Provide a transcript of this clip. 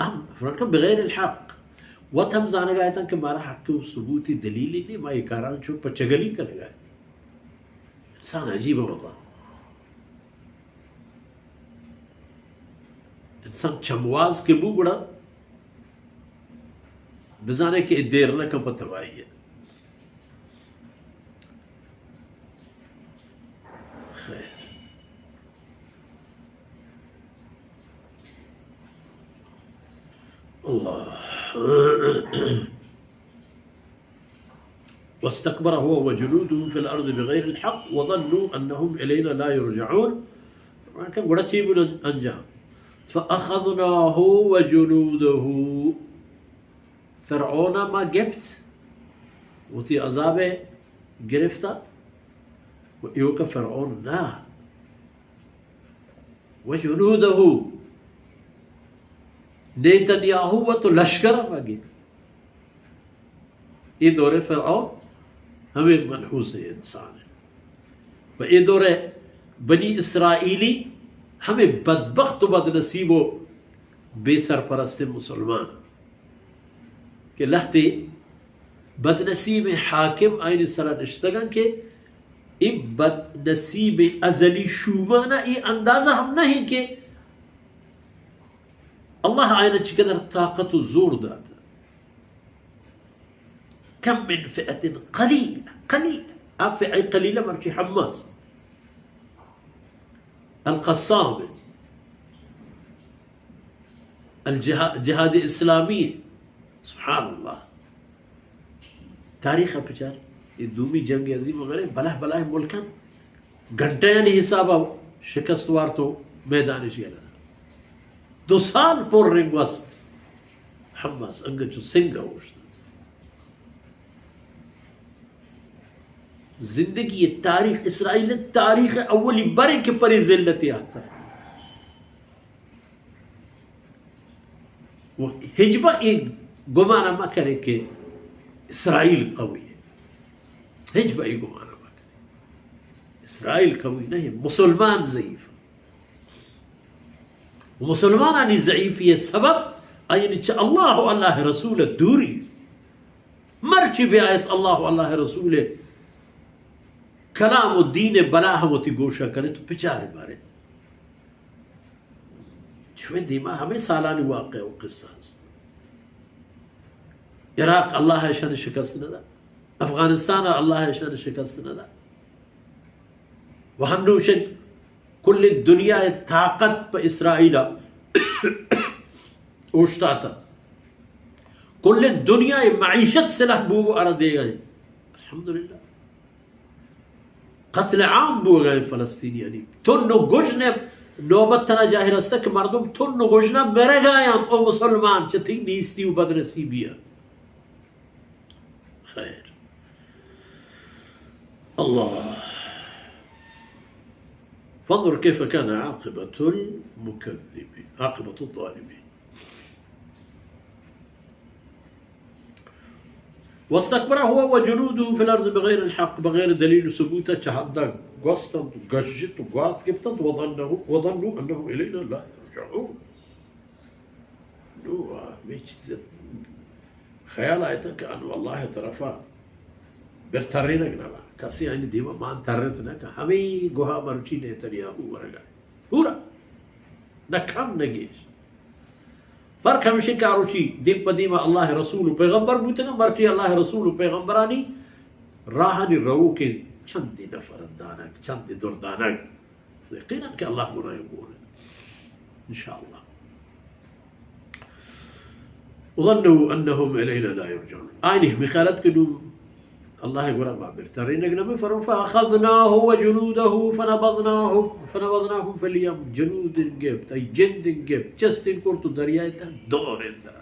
ہم فرنکا بغیر الحق، وت ہم زانگا اتاں کہ مارا حق و ثبوتی دلیلی نہیں، ما یہ کاران چو پچگلی کنگا۔ انسان عجیب ہوتا۔ انسان چمواز کے بو گڑا بزانے کہ دیر نہ کم پہ تباہی ہے۔ خیر۔ اللہ۔ واستكبر هو وجنوده في الأرض بغير الحق وظنوا أنهم إلينا لا يرجعون۔ کہ گڑا چی بوت انجام؟ فأخذناه وجنوده۔ فرعون ما گپت، وتی عذاب گرفتا، و ایوکا فرعون نہ، وجنوده، نیتنیاہو و تو لشکر مگی۔ اے دور فرعون ہمیں منحوس انسان ہے۔ و اے دور بنی اسرائیلی ہمیں بدبخت و بدنصیب و بے سرپرست مسلمان کہ لہتے بدنصیب حاکم آئین سرا نشتگن کہ اے بدنصیب ازلی شومانا اے اندازہ ہم نہیں کہ اللہ آئین چقدر طاقت و زور دات۔ کم من فئة قلیلة، قلیل، آ فئة قلیلہ مرچی حماس، القسام، الجہا-، جہاد اسلامی، سبحان اللہ۔ تاریخ ء بچار، اے دومی جنگ عظیم وغیرہ بلاہ بلاہ ملکاں گھنٹیانی حساب ء شکست وارت و میدان اش گلہ۔ دو سال پر رنگ وست حماس انگہ چو سنگ ء اوشت۔ زندگی ء تاریخ، اسرائیل ء تاریخ ء اولی برے کہ پرے ذلت ء آتہ۔ و ہچبر اے گمان ء مہ کرے کہ اسرائیل قوی ہے۔ ہچبر اے گمان ء مہ کرے۔ اسرائیل قوی نہیں، مسلمان ضعیف۔ و مسلمانانی ضعیفی ء سبب آیانی چہ اللہ و اللہ ء رسول ء دوری۔ مرچی بیایت اللہ و اللہ ء رسول ء کلام و دین ء بلاہ وتی گوشہ کنت و پچار بارے۔ شمئے دیما ہمے سالانی واقعہ و قصہ است۔ عراق اللہ ء اشان شکست ندا، افغانستان ء اللہ ء اشان شکست ندا۔ و ہنوشن کل دنیا ء طاقت پہ اسرائیل ء اوشتاتا۔ کل دنیا ء معیشت سلاح بوگو ارا دیگا ہے۔ الحمدللہ۔ قتل عام بوگا ہیں فلسطینیانی۔ تن و گژن ء نوبت تنا جاہ رستہ کہ مردم تن و گژنا مرگا ہیں، او مسلمان چہ تئی نیستی و بدنصیبی ہے۔ خیر۔ اللہ۔ فانظر كيف كان عاقبة المكذبين، عاقبة الظالمين۔ واستكبر هو وجنوده في الأرض بغير الحق، بغیر دلیل و ثبوت چہ حدا گوستنت و گژت و گوات گپتنت، وظنوا، وظنوا أنهم إلينا لا يرجعون۔ نو ہمے چیز خیال آیتن کہ انو اللہ طرفا بر ترینگ نہ با۔ کسی آنی دیما مان ترت نہ کہ ہمے گوہا مرچی نیتنیاہو ورگا۔ پورا۔ نہ کم نہ گیش۔ فرق ہمیشہ کہ آروچی دیم پہ دیما اللہ رسول و پیغمبر بوتگا، مرچی اللہ رسول و پیغمبرانی راہانی روکیں چندی نفر دانگ، چندی دردانگ۔ یقیناً کہ اللہ گناہ گون۔ انشاءاللہ۔ وظنوا أنهم إلينا لا يرجعون۔ آئینی ہمیں خیالت کہ نو اللہ گورا ما بر ترینگ نہ بی۔ فرمو فأخذناه وجنوده فنبذناه، فنبذناهم في اليم۔ جنود گپت، ای جند گپت، چست کرت و دریائے تہا دور دات۔